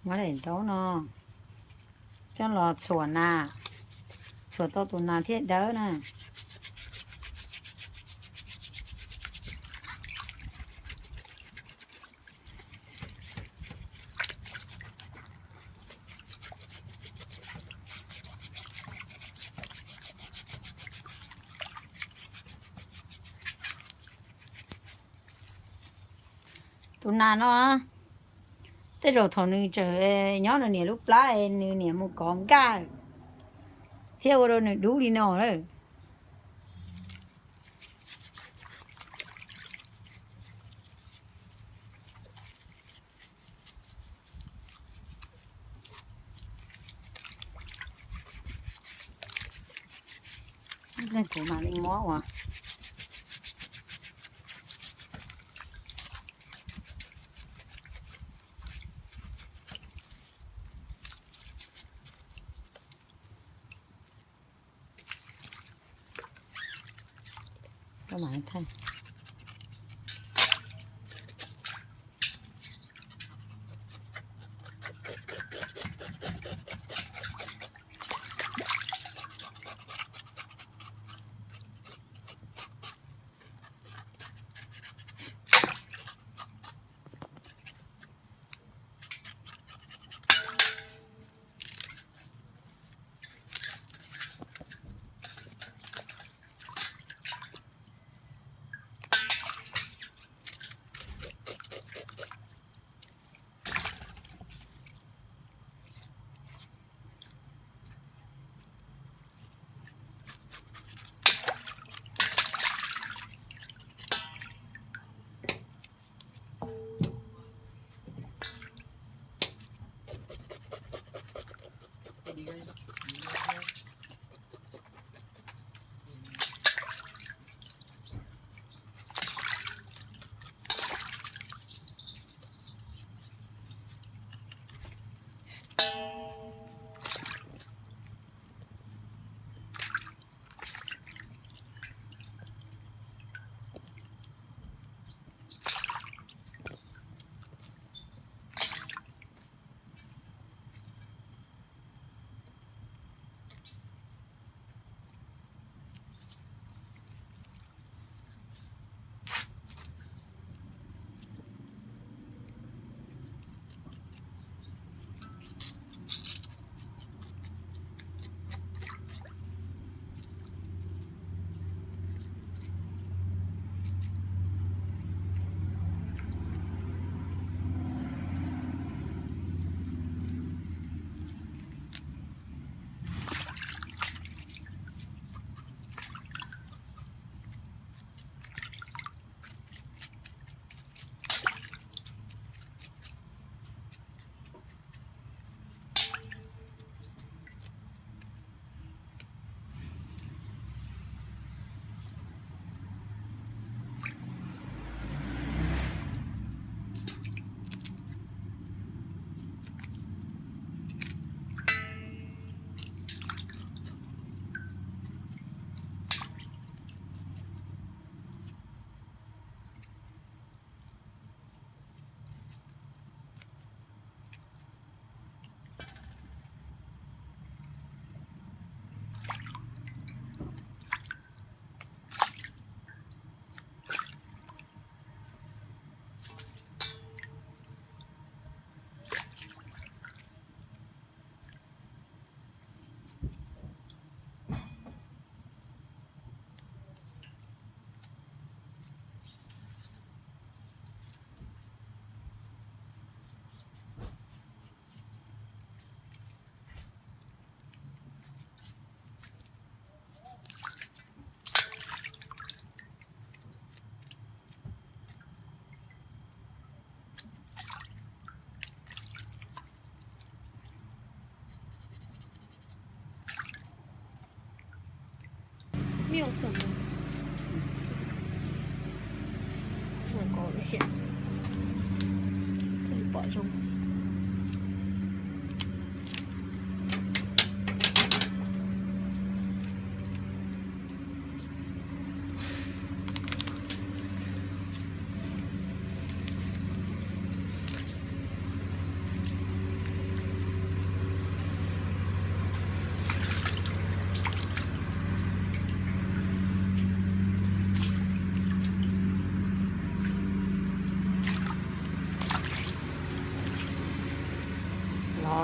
Muab daim ntaub no coj los txhuam nas, txhuam tau tus nas thiaj dawb na. Tus nas no, tej zaum thaum nws tseem nyob nws niam lub plab, nws niam mus kov nkaj thiab ua rau nws dub li no lawm. Kuv mam li muab ua.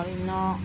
Li no.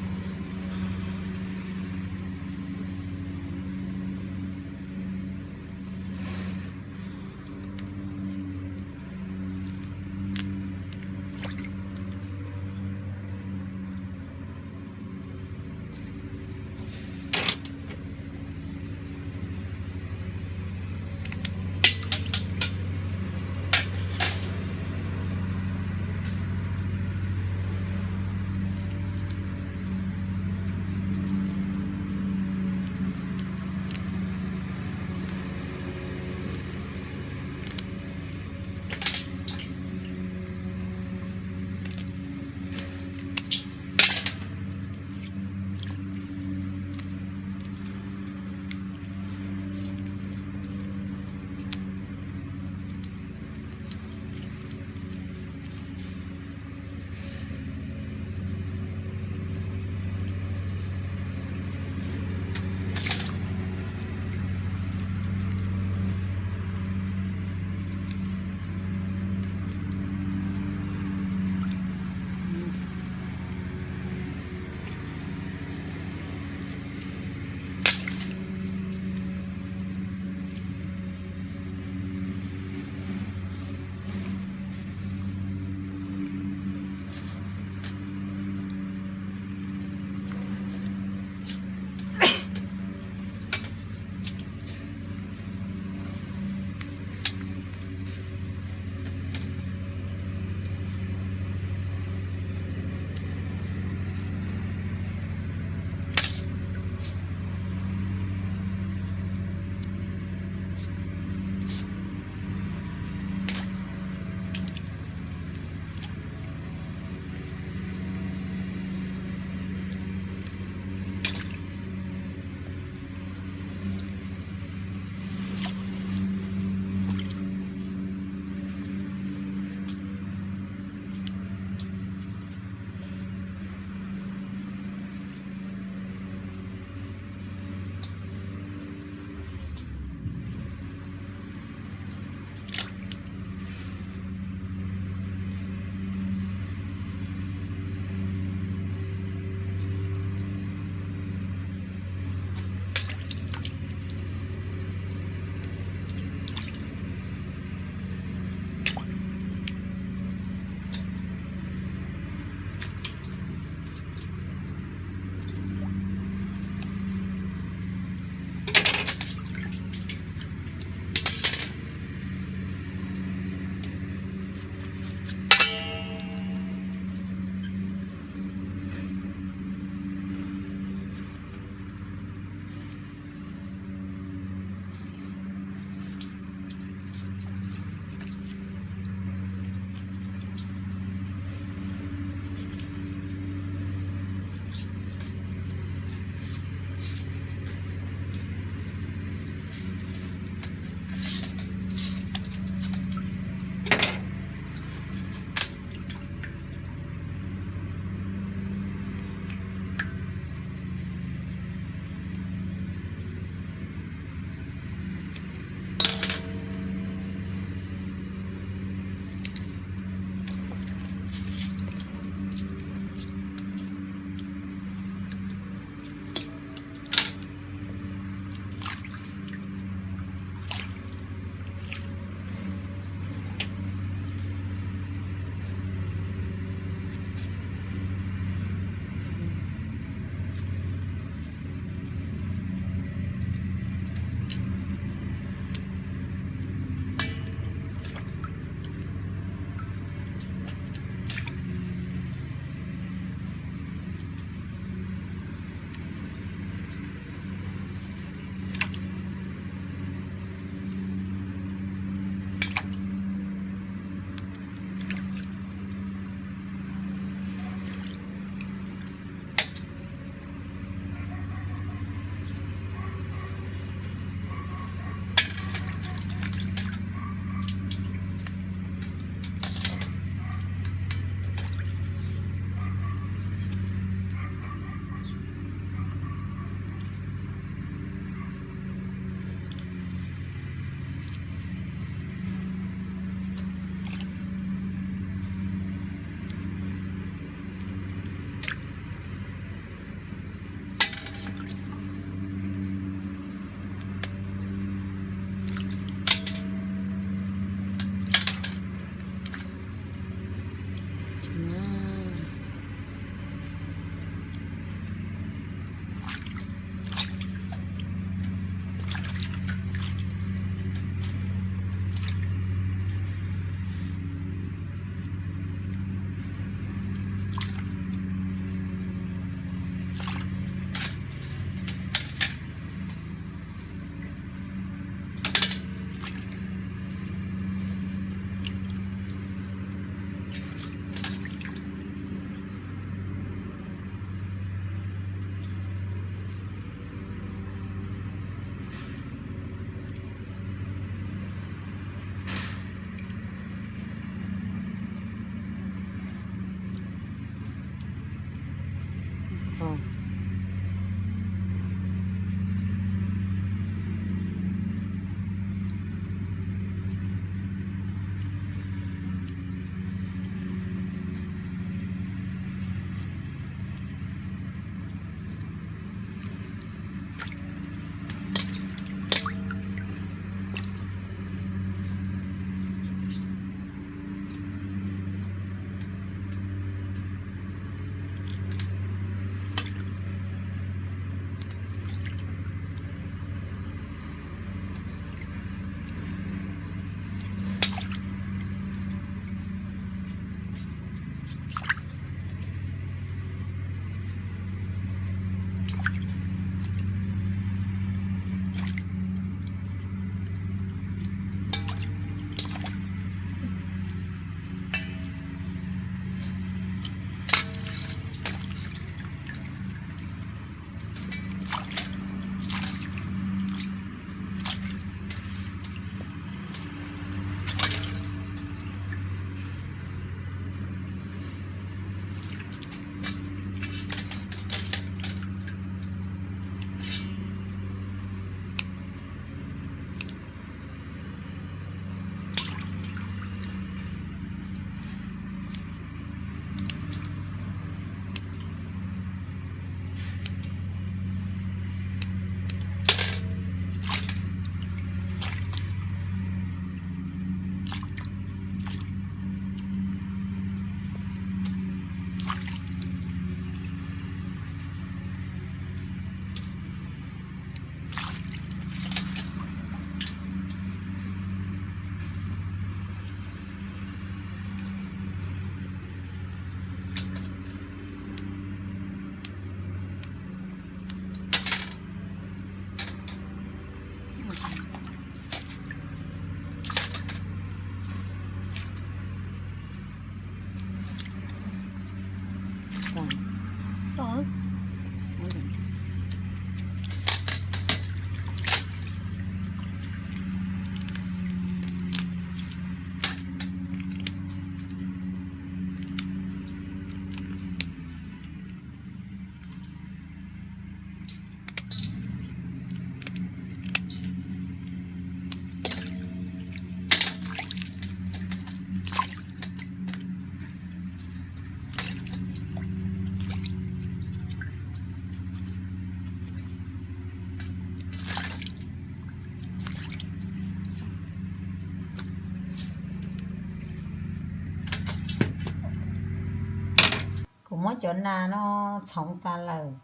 Kuv muab cov nas no txhoov tas lawm,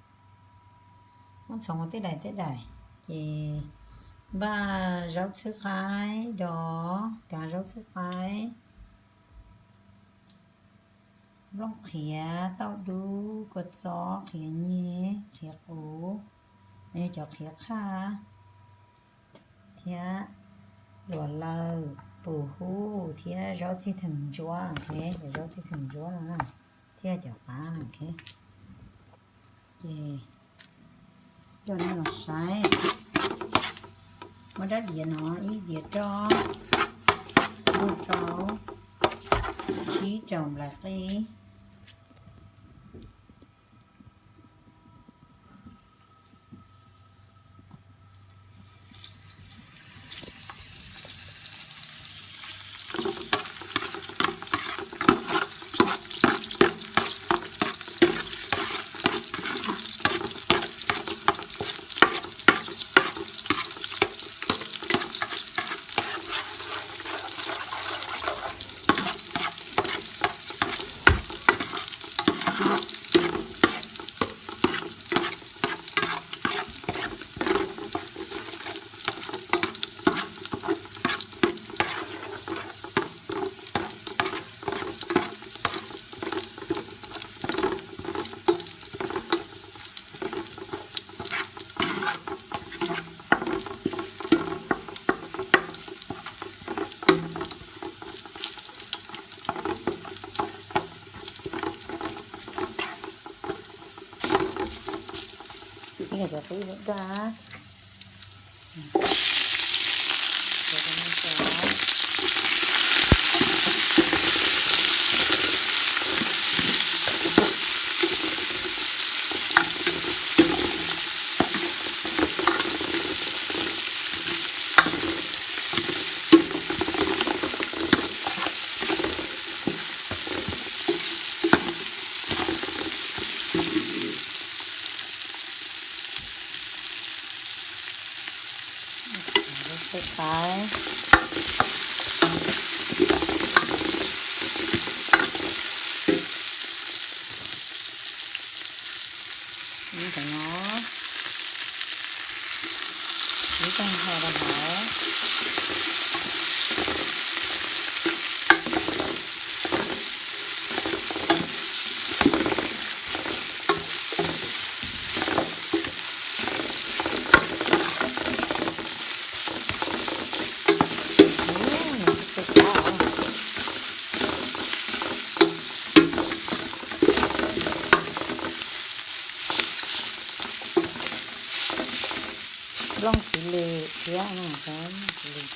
muab txhoov ua tej daim tej daim, ces npaj zaub txhwb qaib, dov kav zaub txhwb qaib, nplooj qhiav, tauj dub, kua txob, qhiav nyeg, qhiav qus, cov qhiav qhaj, thiab luam lawm, pus hub thiab zaub txhwb theem ntsuab, zaub txhwb theem ntsuab no, thiab cov qab no. Ces coj nej los saib, muab rab diav no ib diav roj, muab rau, sib rau nplaim qij. Ib cov qub daj, Tej qaib, ib ntawm no, ib tag nrho rau hauv. Nplooj txiv lws thiab, nplooj txiv lws.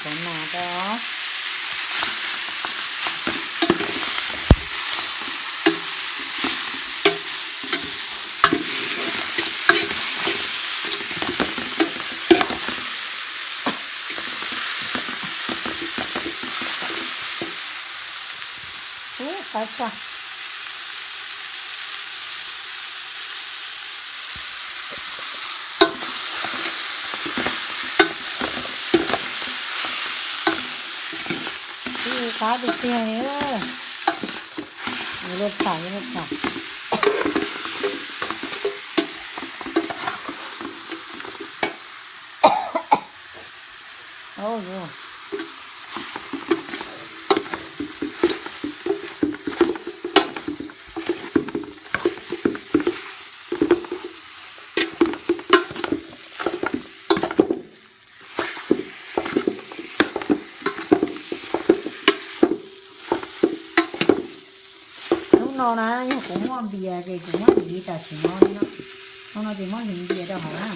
Cov nas rau. Ub, qab tshaj. Ub, qab tiag tiag li. Yuav luag tham, yuav luag tham. Au yuav. Hnub no na yog kuv muaj npias ces kuv muab hliv tam sim no li no. Hnub no ces muab hliv npias rau hauv na.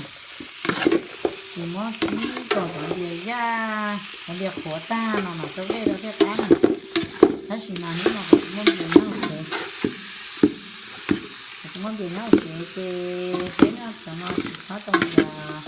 Ces muab kib kom cov npias yaj, cov npias qhuav tag no mas rau dej rau thiaj qab na. Tab sis mas hnub no kuv tsis muaj npias nyob hauv tsev. Kuv tsis muaj npias nyob hauv tsev ces peb noj cov no tsis txhob tau npias.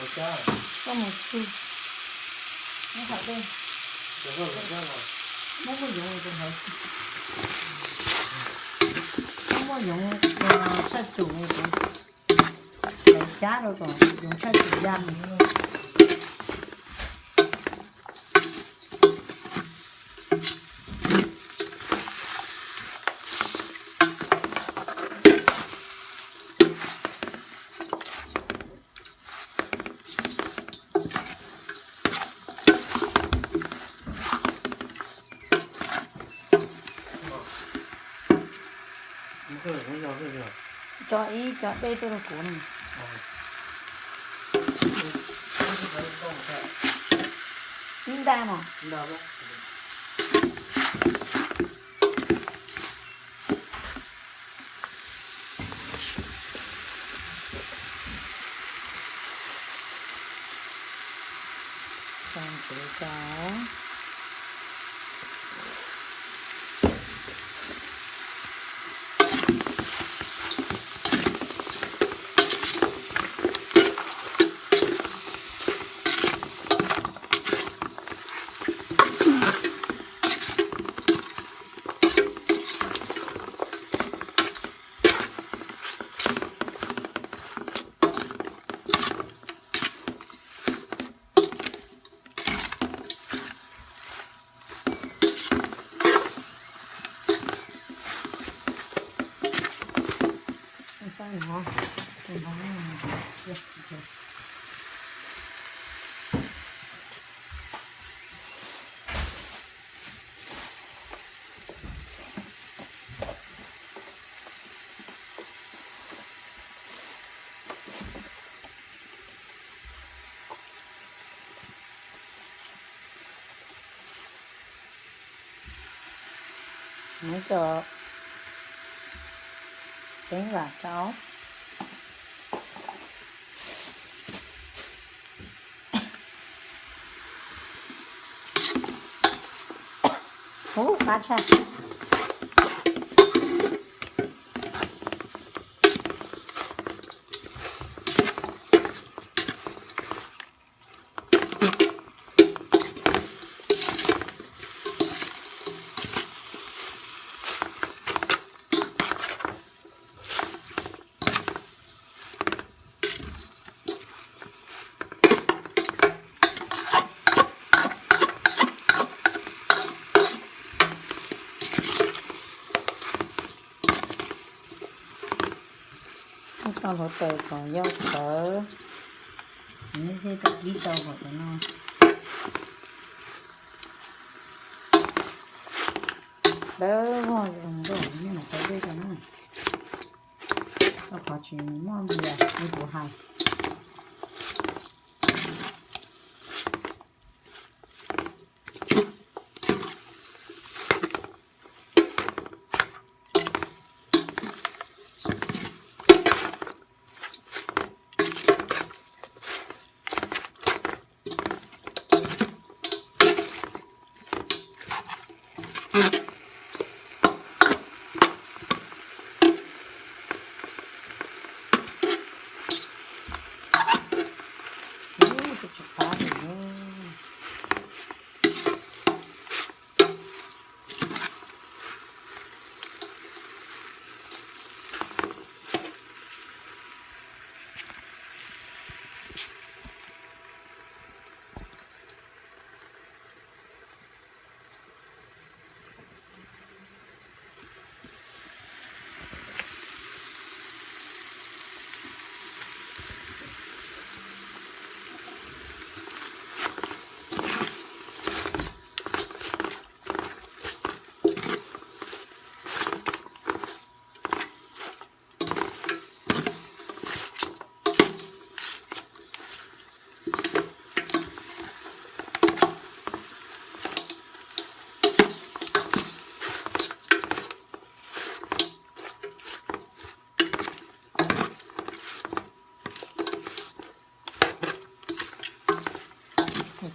Koj mus txug, muab qhov dej, muab muaj yoov rau hauv, muab muaj yoov tshaj cum, hlawv cab rau kom yoov tshaj cum ya mus. Tso ib co dej tuaj rau kuv na. Ib nta mas. Tso ntxiv rau. Muab cov teeb vam rau. Ub, qab tshaj. Muab tso hluav taws kom yau tawv, nws thiaj tau kib tau hom cov no. Dawb vog zoo nkauj, nyob no tau dej rau na. Rau qhov tsis muaj npias li kuv hais. Ub, tsis qab li.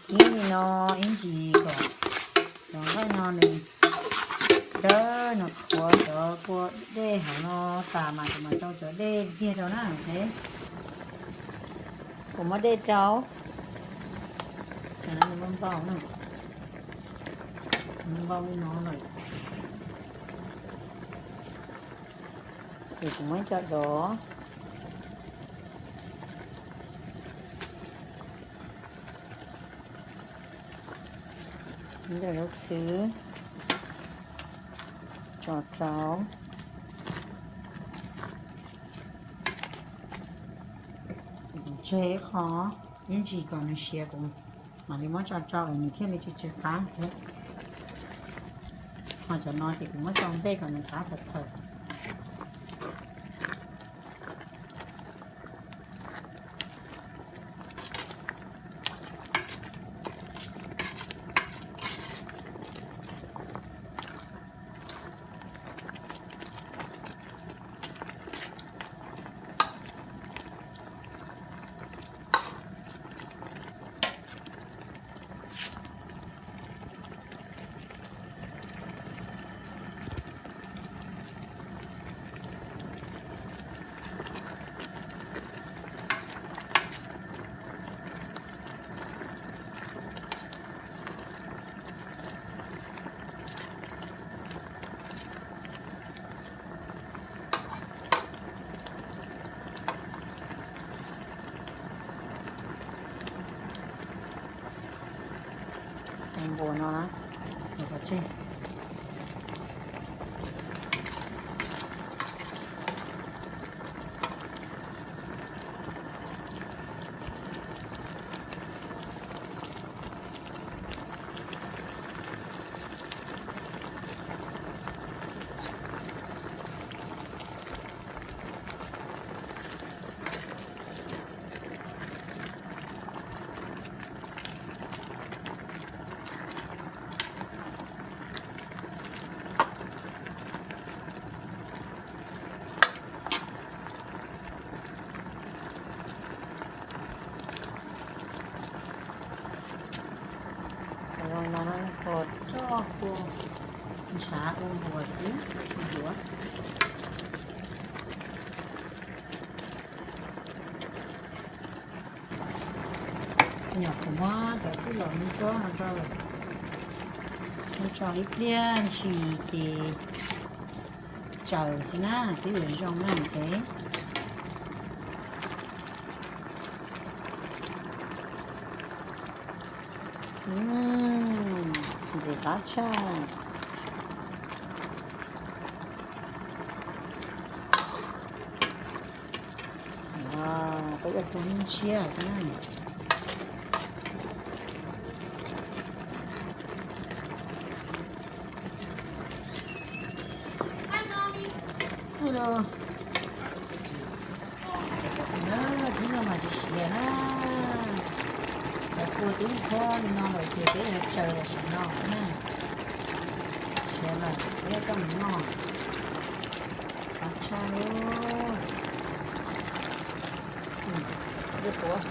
Kib li no ib ntsis kom cov nqaij no nws dawb, nws qhuav cov kua dej hauv no tas mas kuv mam rau cov dej kiag rau na. Kuv muab dej rau, nws npau, npau li no lawm, ces kuv muab coj dov. Ntawm lub xwb, tso rau. Tseg ib qho, ib ntsis kom nws siav kuv mam li muab tso rau es nws thiaj li tsis tsw qab thiab. Ho cov no ces kuv muab tso ntej kom nws qab tawm tawm. Npua no na, npua pov tseg. Ua no ua roj kua ntshav ua npua xwb tsis yuav. Nyuam qhuav muab cov txuj lom nub tsuab no rau lawm, nub tso ib pliag ntshis ces tsaws xwb na twb yuav zoo na. Ntxim qab tshaj. Koj ua tus ntshiab xwb na. Hello. Tib no mas tsis siav na. Cov kua twb khob li no lawm ces peb yuav tsaws los sim no xwb na. Siav lawm peb coj mus noj. Qab tshaj li. Ua tuav.